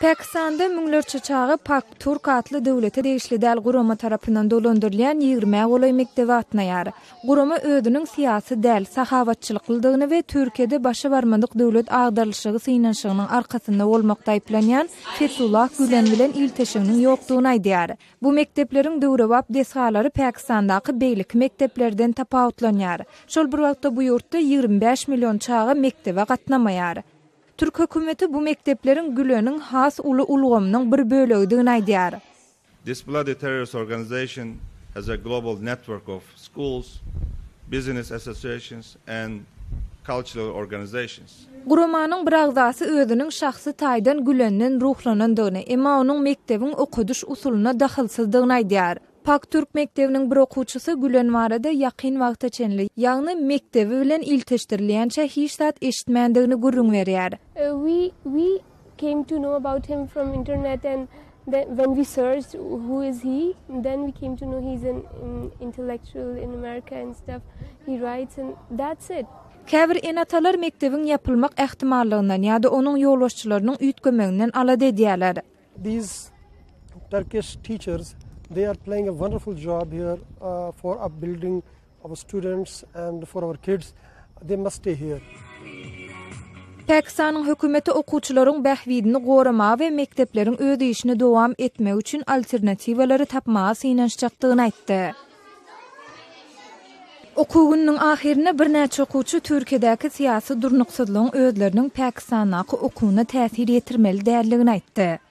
Pakistanda müňlerçe çaga Pak-Türk atly döwlete degişli däl gurama tarapyndan dolandyrylýan ýigrimä golaý mekdebe gatnaýar. Gurama özüniň syýasy däl, sahawatçylyklydygyny we Türkiýede başa barmadyk döwlet agdarylyşygy synanyşygynyň arkasynda bolmakda aýyplanýan Fetullah Gülen bilen ilteşiginiň ýokdugyny aýdýar. Bu mekdepleriň döwrebap desgalary Pakistandaky beýleki mekdeplerden tapawutlanýar. Şol bir wagtda bu ýurtda 25 million çaga mekdebe gatnamaýar. Türk hökümeti bu mekdepleriň Güleniň has uly ulgamynyň bir bölegidigini aýdýar. This bloody terrorist organization has a global network of schools, business associations and cultural organizations. Guramanyň bir agzasy özüniň şahsy taýdan Gülenden ruhlanandygyny, emma onuň mekdebiň okadyş usulyna dahylsyzdygyny aýdýar. Pak türk mekdebiniň bir okuwçysy Gülen barada ýakyn wagta çenli, ýagny mekdebi bilen ilteşdirilýänçä hiç zat eşitmändigini gürrüň berýär. We we came to know about him from internet and then when we searched who is he then we came to know he is an intellectual in America and stuff he writes and that's it. Käbir ene-atalar mekdebiň ýapylmak ähtimallygyndan ýa-da onuň ýolbaşçylarynyň üýtgemeginden alada edýärler. These Turkish teachers they are playing a wonderful job here for upbuilding our students and for our kids they must stay here. Pakistanyň hökümeti okuwçylaryň bähbidini goramaga we mekdepleriň öz işini dowam etmegi üçin alternatiwalary tapmaga synanyşjakdygyny aýtdy. Okuw gününiň ahyrynda birnäçe okuwçy Türkiýedäki syýasy durnuksyzlygyň özleriniň Pakistandaky okuwyna täsir ýetirmeli däldigini aýtdy.